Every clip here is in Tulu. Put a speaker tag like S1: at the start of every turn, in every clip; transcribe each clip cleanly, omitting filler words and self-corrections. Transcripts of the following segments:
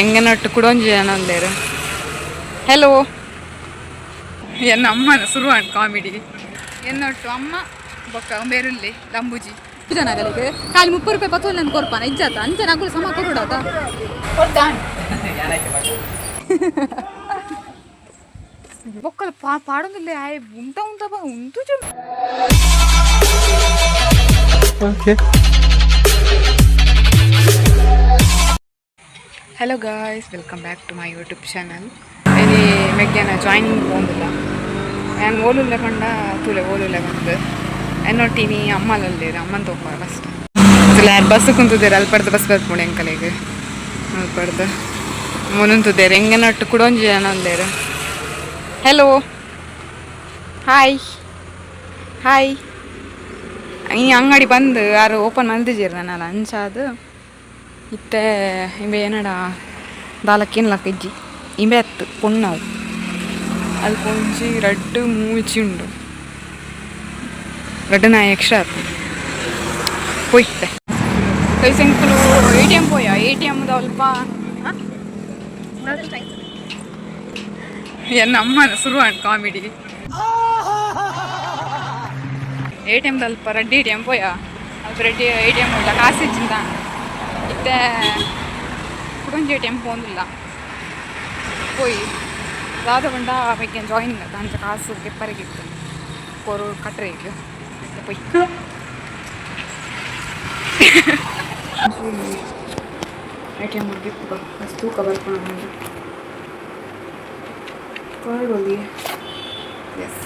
S1: ಎಂಗನೊಟ್ಟು ಕುಡೊಂಜಿ ಜನ ಉಲ್ಲೆರ್. ಹೆಲೋ, ಎನ್ನ ಅಮ್ಮನ ಶುರುವಾಂಡ್ ಕಾಮಿಡಿ. ಎನ್ನೊಟ್ಟು ಅಮ್ಮ ಬೊಕ್ಕ ಬೇರುಲ್ಲೆ ಲಂಬುಜಿ ಜನಗಳಿಗೆ ಖಾಲಿ 30 ರೂಪಾಯಿ ಪತ್ತೊಂದು ನನ್ ಕೊರ್ಪಾನ ಇಜ್ಜಾತ. ಅಂಚೆ ನಗುಲು ಸಮ ಕೊರುಡಾತ. ಬೊಕ್ಕಲ ಪಾಡೊಂದಿಲ್ಲ ಆಯ್ ಉಂತ ಉಂತ ಉಂತು.
S2: Okay.
S1: Hello guys, welcome back to my YouTube channel. ಇನಿ ಮೆಗ್ಯನ ಜಾಯ್ನಿಂಗ್ ಪೋಂದಿಲ್ಲ. ನಾನು ಓಲುಲ್ಲ ಪಂಡ ತೂಲೆ ಓಲುಲ್ಲ ಬಂದು ಎನ್ನೊಟ್ಟಿನಿ. ಅಮ್ಮಲಲ್ಲೇರು, ಅಮ್ಮನ ತೋಪಾರ ಫಸ್ಟ್. ಯಾರು ಬಸ್ ಕುಂತಿದ್ದೇರು? ಅಲ್ಪಡ್ದು ಬಸ್ ಬರ್ಪುಂಡು ಎಂಕಲೆಗ್. ಅಲ್ಪಡ್ದು ಮುನುಂತುದೇರು. ಎಂಗನೊಟ್ಟು ಕುಡೊಂಜಿ ಜನ ಉಲ್ಲೆರ್. Hello, hi hi. ಈ ಅಂಗಡಿ ಬಂದು ಯಾರು ಓಪನ್ ಮಲ್ದಿಜೆರ್ ನನ್ನಲ್ಲ. ಅಂಚಾದ್ ಇತ್ತೆ ಇಂಬೆ ಏನಡ ದಾಲಕ್ಕೇನು ಲಕ್ಕ ಇಜ್ಜಿ. ಇಂಬೆ ಅತ್ತು ಪೊಣ್ಣವು. ಅಲ್ಪ ಒಂಜಿ ರಡ್ಡ್ ಮೂಜಿ ಉಂಡು. ರಡ್ಡ್ ನಾಯಿ ಎಕ್ಸ್ಟ್ರಾ ಆತು. ಪೋಯ್ತೆ ಕೈ ಸೆಂಕುಲು ಎ.ಟಿ.ಎಮ್ ಪೋಯ. ಎ.ಟಿ.ಎಮ್ ಅಲ್ಪ ಎನ್ನ ಅಮ್ಮನ ಶುರುವಾಂಡ್ ಕಾಮಿಡಿ. ಎ.ಟಿ.ಎಮ್ ಅಲ್ಪ ರಡ್ಡ್ ಎ.ಟಿ.ಎಮ್ ಪೋಯ. ಅಲ್ಪ ರಡ್ಡ್ ಎ.ಟಿ.ಎಮ್ ಉಲ್ಲ, ಕಾಸು ಇಜ್ಜಿಂದ. ಇತ್ತೆ ಕುಡೊಂಜಿ ಎ.ಟಿ.ಎಮ್ ಪೋಂದಿಲ್ಲ. ಪೋಯಿ ದಾದ ಪಂಡ ಮೆಗ್ಯನ ಜಾಯ್ನಿಂಗ್ ಅತ್ತ, ಅಂಚ ಕಾಸು ಗೆಪ್ಪರೆಗಿತ್ತು ಕೊರು ಕಟ್ರೆಗ್ ಪೋಯ್. ಎ.ಟಿ.ಎಮ್ ಗೆಪ್ಪುಗ ಫಸ್ಟ್ ತೂಕ ಬರ್ಪುಂಡು ಕಾರ್ಡ್ ಒಲಿ. ಎಸ್,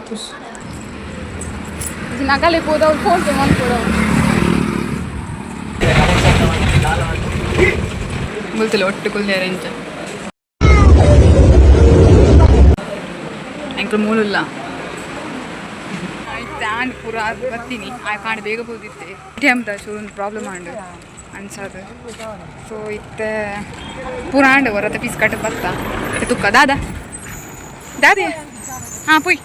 S1: ಪುಷ್ ನಗಲೆ ಪೋದವು. ಫೋನ್ ಪೇ ಮಲ್ಪೊಡವು. ಮುಲ್ತಲೆ ಒಟ್ಟು ಕುಲ್ದೇರ ಇಂಚ. ಎಂಕುಲು ಮೂಲುಲ್ಲ. ಇತ್ತೆ ಆಂಡ್ ಪೂರ ಬರ್ತೀನಿ. ಆ ಕಾಂಡ್ ಬೇಗ ಪೋದಿತ್ತೆ. ಎ.ಟಿ.ಎಮ್ದ ಚೂರು ಒಂದು ಪ್ರಾಬ್ಲಮ್ ಆಂಡ್ ಅನ್ಸಾದ. ಸೊ ಇತ್ತೆ ಪೂರ ಆಂಡ್. ಹೊರತ ಪೀಸ್ ಕಟ್ಟು ಬತ್ತ. ಇತ್ತೆ ತುಕ್ಕ ದಾದ ದಾದೆ. ಹಾಂ, ಪೊಯ್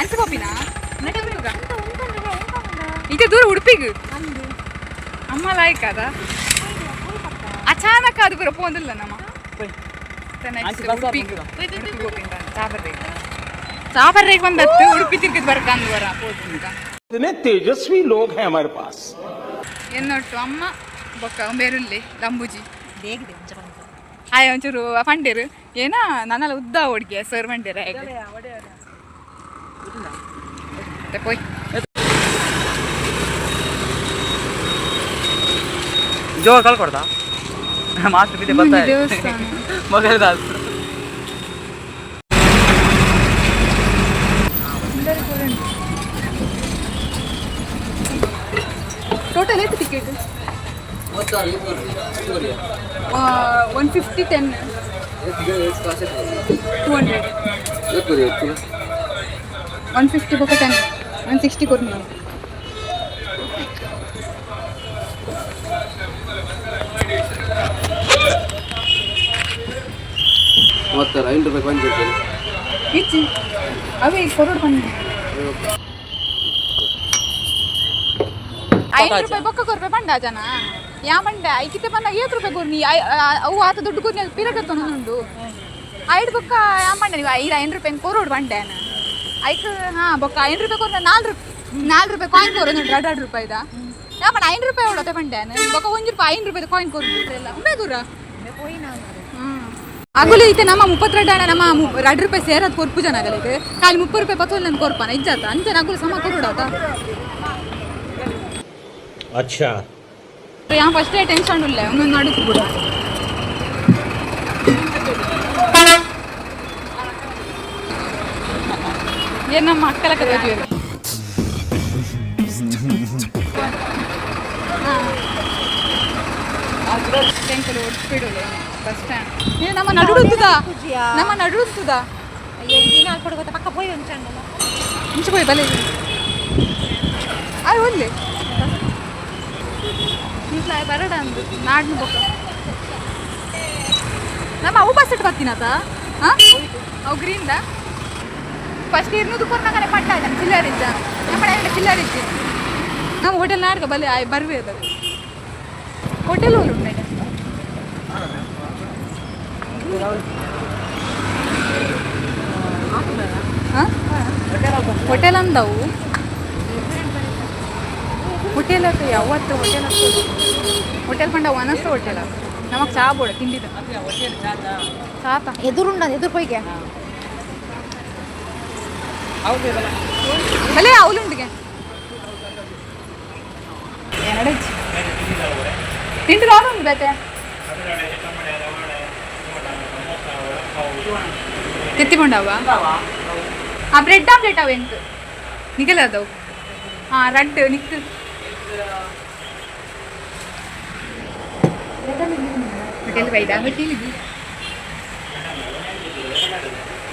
S1: ಅಂಚ ಪೋಪಿನಾ? ಇತ್ತೆ ದೂರ ಉಡುಪಿಗ್ ಅಮ್ಮ ಲಾಯ್ಕ್ ಅದ. ಅಚಾನಕ್ ಅದು ಪೂರ ಪೋಂದಿಲ್ಲ ನಮ್ಮ. ನೆಕ್ಸ್ಟ್ ಉಡುಪಿ, ಉಡುಪಿ ಪೋಪಿಂದ ಚಾಪರ್ರೆಗ್, ಚಾಪರ್ರೆಗ್ ಬಂದತ್ತು. ಉಡುಪಿ ತಿರ್ಗಿದ್ ಬರ್ಕಂದು ಬರ ಪೋದು.
S2: इतने तेजस्वी लोग हैं हमारे पास.
S1: ಎನ್ನೊಟ್ಟು ಅಮ್ಮ ಬೊಕ್ಕ ಬೇರುಲ್ಲೆ ಲಂಬುಜಿ. ಆಯ್ ಒಂಚೂರು ಪಂಡೇರು ಏನ ನನ್ನಲ್ಲ ಉದ್ದ ಹುಡುಗಿ ಸರ್ ಪಂಡೇರ ಹೇಗೆ ಪೋಯ್.
S3: ಜೋರ್ ಕಳ್ಕೊಡ್ತಾ ಮಾಸ್ಟರ್ ಬಿದ್ದೆ ಬರ್ತಾ.
S1: ದೇವಸ್ಥಾನ.
S3: ಮಗಲ್ ದಾಸ್.
S1: ಟೋಟಲ್ ಆಯ್ತು ticket 150, 10, 200. 150 ಬೊಕ್ಕ 10, 160 ಕೊರ್ನಿ.
S4: 36 5 ರೂಪಾಯಿ ಬಂದಿರ್ತೇನೆ.
S1: ಇಚ್ಚಿ, ಅವೇ ಕೊರೋಡ್ ಬನ್ನಿ. 5 ರೂಪಾಯಿ ಬೊಕ್ಕ ಕೊರ್ಪೆ ಪಂಡ ಜನ. ಯಾ ಪಂಡ ಐಕಿತೆ ಪಂಡ 7 ರೂಪಾಯಿ ಕೊರ್ನಿ. ಅವು ಆತ ದುಡ್ಡು ಕೊರ್ನಿ ಪಿರಗ ಉಂಡು. ಐದು ಬೊಕ್ಕ ಯಾ ಪಂಡ ನೀವು ಐದು 5 ರೂಪಾಯಿ ಕೊರೋಡು ಪಂಡೆ. ಐಕ್ ಹಾಂ ಬೊಕ್ಕ 5 ರೂಪಾಯಿ ಕೊರ್ನ. 4 ರೂಪಾಯಿ, 4 ರೂಪಾಯಿ ಕಾಯಿನ್ ಕೊರೋದು ಉಂಟು. ಎರಡು ಎರಡು ರೂಪಾಯಿದ. ಯಾ ಪಂಡ 5 ರೂಪಾಯಿ ಹೊಡತೆ ಪಂಡೆ. ಬೊಕ್ಕ 1 ರೂಪಾಯಿ 5 ರೂಪಾಯಿದ ಕಾಯಿನ್ ಕೊರ್ದು ಎಲ್ಲ ಉಂಬೆ ದೂರ. ಅಗುಲು ಇತ್ತೆ ನಮ್ಮ 32 ಹಣ ನಮ್ಮ 2 ರೂಪಾಯಿ ಸೇರದ್ ಕೊರ್ಪು ಜನಗಳಿಗೆ ಖಾಲಿ 30 ರೂಪಾಯಿ ಪತ್ತೊಂದು ನನ್ ಕೊರ್ಪಾನ ಇಜ್ಜಾತ. ಅಂಚೆ ನಗುಲು ಸಮ ಕೊರುಡಾತ.
S2: अच्छा.
S1: ಯಾ ಫಸ್ಟೇ ಟೆನ್ಷನ್ ಇಲ್ಲ. ಒಂದೊಂದು ನಡುಕು ಕೂಡ ಏನ್ ನಮ್ಮ ಅಕ್ಕಲ ಕದ. ಟೆಂಕಲ್ ಉಡುಪಿಡುಲೆ ಬಸ್ ಸ್ಟ್ಯಾಂಡ್. ಏ ನಮ್ಮ ನಡುಡುತ್ತದ, ನಮ್ಮ ನಡುಡುತ್ತದ. ಇಂಚ ಪೋಯ್ ಬಲೆ. ಆಯ್ ಒಲ್ಲೆ ಇಂಟ್ಲ ಬರಡ ಅಂದು ನಾಡ್ನು ಬೊಕ್ಕ ನಮ್ಮ ಅವು ಬಸ್ ಇಟ್ಟು ಬರ್ತೀನತ. ಹಾಂ, ಅವು ಗ್ರೀನ್ದ. ಫಸ್ಟ್ ಇರ್ನೂದು ಕೊರ್ನಾಗನೆ ಪಟ್ಟ ಆಯ್ತಾನೆ ಚಿಲ್ಲರ್ ಇಜ್ಜ ನಮ್ಮ ಚಿಲ್ಲರ್ ಇಜ್ಜಿ. ನಮ್ಮ ಹೋಟೆಲ್ ನಾಡ್ಕ ಬಲೆ ಆಯ್ ಬರ್ವೆ ಅದು. ಹೋಟೆಲ್ ಹೋಲು ಉಂಟು. ಹೋಟೆಲ್ ಅಂದವು. ಹೋಟೆಲ್ ಅದು ಯಾವತ್ತು ಹೋಟೆಲ್ ಆಗ್ತದೆ. ಹೋಟೆಲ್ ಪಂಡ ಒನಸ್ತು ಹೋಟೆಲ್. ನಮಗೆ ಚಾ ಬೋಡ ತಿಂಡಿದ ಚಾತ.
S5: ಎದುರುಂಡ ಎದುರು ಪೋಯ್ಗೆ.
S1: ಭಲೇ ಅವಲುಂಡಿಗೆ ತಿಂಡಿ ಉಂಟು ಬೇತೆ ತೆತ್ತಿ ಕೊಂಡವ. ಆ ಬ್ರೆಡ್ ಆಮ್ಲೆಟ್ ಅವ ಎಂತ ನಿಗಲ ಅದವು. ಹಾಂ, ರಡ್ಡ್ ನಿಕ್ ಹೋಟೆಲ್ ಬೈದ ಹೋಟೆಲ್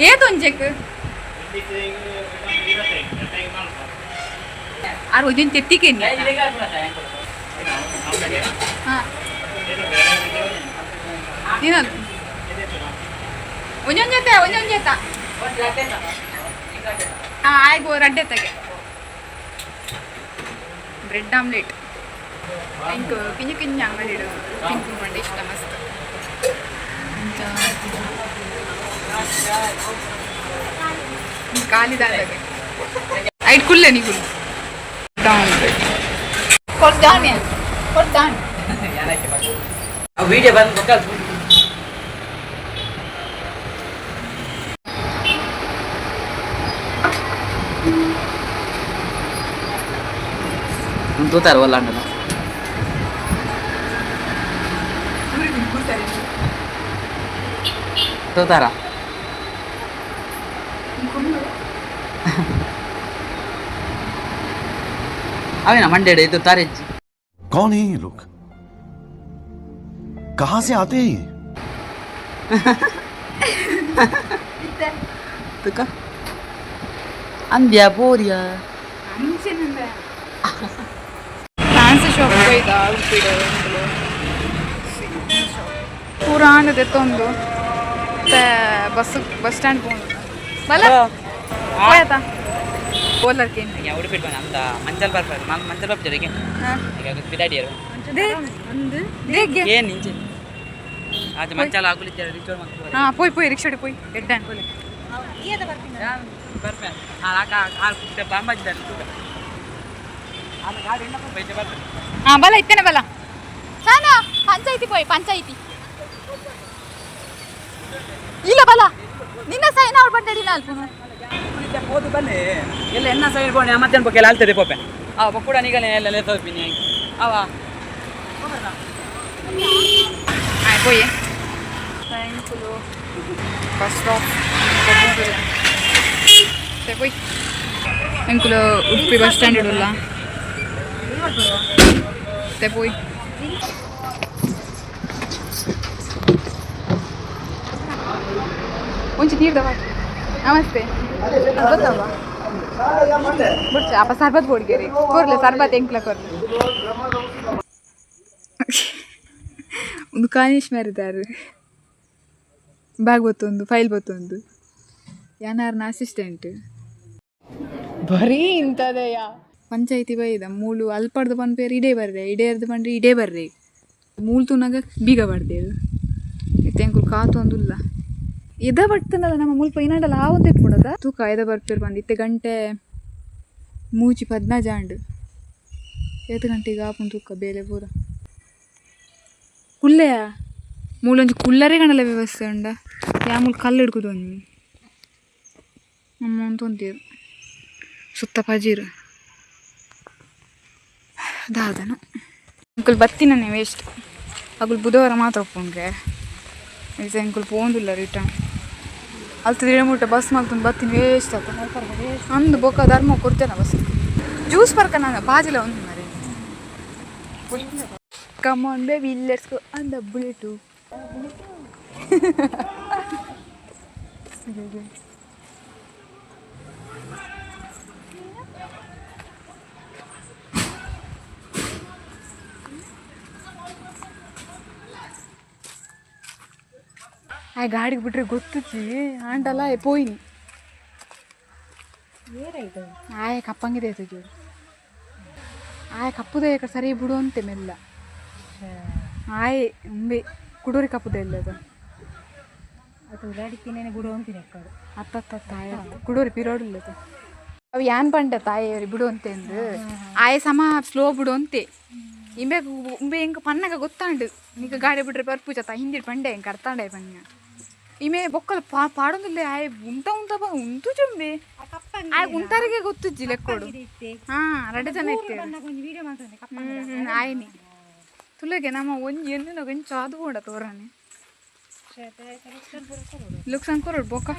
S1: ಏತೊಂಜೆಕ್ ಆರ್ ಒಂಜೊಂಜಿ ತೆತ್ತಿಕೆ. ಹಾಂ, ನೀನದು ಒಂಜೊಂಜೆತ್ತ ಒಂಜೊಂಜೆತ್ತ. ಹಾಂ, ಆಯ್ಗು ರಡ್ಡೆತ್ತಗೆ ಬ್ರೆಡ್ ಆಮ್ಲೆಟ್. ಇಂಕ್ ಕಿಂಜ ಕಿಂಜ ಅಂಗಡಿ ಇಡು ತಿನ್ಕೊಂಡು ಮಂಡೆ ಇಷ್ಟ ಮಸ್ತ್. ಖಾಲಿದಾದಾಗ ಐಟ್ ಕುಲ್ಲೆ ನಿಗುಲು ಆಮ್ಲೆಟ್.
S5: ಕೊಡ್ದಾನೆ ಕೊಡ್ದಾನೆ.
S3: ವಿಡಿಯೋ ಬಂದು. ತೂತಾರ ಒಲ್ಲಾಂಡಲ. ತೂತಾರ. ಅವೇನ ಮಂಡ್ಯಡ್ ಇದು ತಾರೆಜ್ಜಿ.
S6: कौन है ये लोग, कहां से आते हैं ये?
S3: ತುಕ ಅಂದ್ಯಾ ಬೋರಿಯಾ.
S1: ಫ್ಯಾನ್ಸಿ ಶಾಪ್ ಹೋಯ್ದ ಉಡುಪಿಡು. ಪುರಾಣದ ಎತ್ತೊಂದು ಮತ್ತೆ ಬಸ್ ಬಸ್ ಸ್ಟ್ಯಾಂಡ್ ಪೋಂಡು ಬಲ ಹೋಯತ ಬೋಲರ್ಕೆ.
S3: ಉಡುಪಿ ಅಂತ ಮಂಚಲ್ ಬರ್ತಾರೆ, ಮಂಚಲ್ ಬರ್ತಾರೆ. ಈಗ ಬಿದಾಡಿಯರು. ಏನು ಇಂಚೆ ಅದು ಮಂಚಾಲ ಆಗುಲಿದ್ದಾರೆ ರಿಚೋರ್ ಮಾಡ್ತಾರೆ.
S1: ಹಾಂ, ಪೋಯ್ ಪೋಯ್, ರಿಕ್ಷಾಡಿ ಪೋಯ್ ಎಡ್ಡಾನ್.
S3: ಬರ್ಪೆ ಬಾಂಬಾಜಿದ್ದಾರೆ.
S1: ಹಾಂ, ಬಲ ಇತ್ತೇನೆ ಬಲ.
S5: ಸಾನಾ ಪಂಚಾಯ್ತಿ ಪೋಯ್ ಪಂಚಾಯ್ತಿ ಇಲ್ಲ ಬಲ ನಿನ್ನ ಸೈನ್ ಅವ್ರು ಬಂದಡಿ ನಾಲ್ಕು.
S3: ಹೋದು ಬನ್ನಿ ಎಲ್ಲ ಎನ್ನ ಸೈಡ್ ಬೋಣೆ ಮಧ್ಯಾಹ್ನ ಬಗ್ಗೆ ಅಲ್ತದೆ ಪೋಪೆ ಅವ ಬಕ್ಕೂಡ ನೀಗಲೇ ಎಲ್ಲ ತೋಪಿನಿ ಅವ.
S1: ಹಾಂ, ಪೋಯೆ ಬಸ್ ಸ್ಟಾಪ್ ಪೋಯ್. ಎಂಕುಲು ಉಡುಪಿ ಬಸ್ ಸ್ಟ್ಯಾಂಡ್ ಇಡಲ್ಲ ಮತ್ತೆ ಪೋಯ್. ಒಂಚಿ ನೀರ್ದವ. ನಮಸ್ತೆ. ಗೊತ್ತವ ಬುಡ್ಚ ಅಪ್ಪ ಸರ್ಬತ್ ಬೋಡ್ಗೇರಿ ಕೊರ್ಲೆ ಸರ್ಬತ್ ಎಂಕ್ಲ ಕೊರ್ಲೆ. ಒಂದು ಕಾನಿಶ್ ಮಾರಿದ್ದಾರೆ. ಬ್ಯಾಗ್ ಬತ್ತೊಂದು, ಫೈಲ್ ಬತ್ತೊಂದು. ಯಾನಾರ್ನ ಅಸಿಸ್ಟೆಂಟ್.
S7: ಬರೀ ಇಂಥದೆಯಾ?
S1: ಪಂಚಾಯ್ತಿ ಬೈದ ಮೂಲು ಅಲ್ಪಡ್ದು ಪನ್ಪೇರು ಇಡೇ ಬರ್ರೆ, ಇಡೇ ಪಂಡ್ರೆ ಇಡೇ ಬರ್ರೆ. ಮೂಲು ತೂನಾಗ ಬೀಗ ಬಡ್ದೇರು. ಇತ್ತೆ ಎಂಕುಲು ಕಾತೊಂದುಲ್ಲ. ಎದ ಬರ್ತದಲ್ಲ ನಮ್ಮ ಮುಲ್ಪ ಏನಾಡಲ್ಲ ಆ ಒಂದು ಇಟ್ಬಿಡೋದ ತೂಕ ಎದ ಬರ್ಪೇರು ಬಂದು. ಇತ್ತೆ ಗಂಟೆ 3:15 ಆಂಡ್. ಏತ್ ಗಂಟೆಗೆ ಆಪುಂಡು ತೂಕ ಬೇಲೆ ಪೂರ ಕುಲ್ಲೆಯ. ಮೂಲೊಂಜಿ ಕುಲ್ಲರೆ ಗಣಲ ವ್ಯವಸ್ಥೆ ಉಂಡ. ಯಾ ಮೂಲು ಕಲ್ಲು ಹಿಡ್ಕುದು ಒಂಜಿ ನಮ್ಮ ಅಂತೊಂತೀರು ಸುತ್ತ ಪಜೀರು ದಾದನ. ಅಂಕುಲ್ ಬತ್ತಿನೇ ವೇಸ್ಟ್. ಅಗುಲ್ ಬುಧವಾರ ಮಾತ್ರ ಒಪ್ಪುಂಗೆ. ಇಲ್ಸ ಎಂಕುಲ್ ಪೋಂದುಲ್ಲ ರಿಟರ್ನ್. ಅಲ್ತ ಮುಟ್ಟ ಬಸ್ ಮಲ್ತೊಂದು ಬತ್ತಿನ ವೇಸ್ಟ್ ಆತ ಅಂದು. ಬೊಕ್ಕ ಧರ್ಮ ಕೊಡ್ತೇನೆ ಬಸ್ ಜ್ಯೂಸ್ ಬರ್ಕ. ನಾನು ಬಾಜಿಲ ಒಂದು ಮರಿ. Come on baby, let's go on the bullet. ಆ ಗಾಡಿಗೆ ಬಿಟ್ರೆ ಗೊತ್ತುಚಿ ಆಂಡಲ್ಲ ಪೋಯಿನಿ. ಆಯ ಕಪ್ಪಂಗಿದೆ ಜೋರು. ಆಯ ಕಪ್ಪುದೇ ಸರಿ ಬಿಡು ಅಂತೆ ಮೆಲ್ಲ. ಆಯೆ ಉಂಬೆ ಕುಡೋರಿ ಕಪ್ಪುದೆ ಇಲ್ಲದ. ಅತ್ತತ್ತ ತಾಯ ಕುಡೋರಿ ಪಿರೋಡಿಲ್ಲದ. ಅವು ಯಾನ್ ಪಂಡ ತಾಯಿ ಬಿಡು ಅಂತೆ ಅಂದು. ಆಯ ಸಮ ಸ್ಲೋ ಬಿಡು ಅಂತೆ. ಇಂಬೆ ಉಂಬೆ ಎಂಕ್ ಪನ್ನಗ ಗೊತ್ತಾಂಡು, ನಿಕ ಗಾಡಿ ಬಿಡ್ರೆ ಬರ್ಪೂಜ ತಾ ಹಿಂದಿಡ್ ಪಂಡೆ ಎಂಕ್ ಅರ್ತಾಂಡೆ ಪನ್ಯ. ಇಮೆ ಬೊಕ್ಕಲ ಪಾಡೊಂದಿಲ್ಲ. ಆಯೆ ಉಂತ ಉಂತ ಉಂತು ಚುಂಬೆ. ಆಯ್ ಉಂತಾರಿಗೆ ಗೊತ್ತುಜ್ಜಿ ಲೆಕ್ಕೋಡು. ಹಾ, ರಡ್ಡು ಜನ ಇತ್ತೇರು. ಹ್ಮ್ ಆಯ್ನಿ ತುಲೆಗೆ ನಮ್ಮ ಒಂಜಿ ಎನ್ನಿನ ಒಂಚ ಅದು ಬೋಡ ತೋರಾನೆ ಲುಕ್ಸಾನ್ ಕೊರಡು ಬೊಕ್ಕ.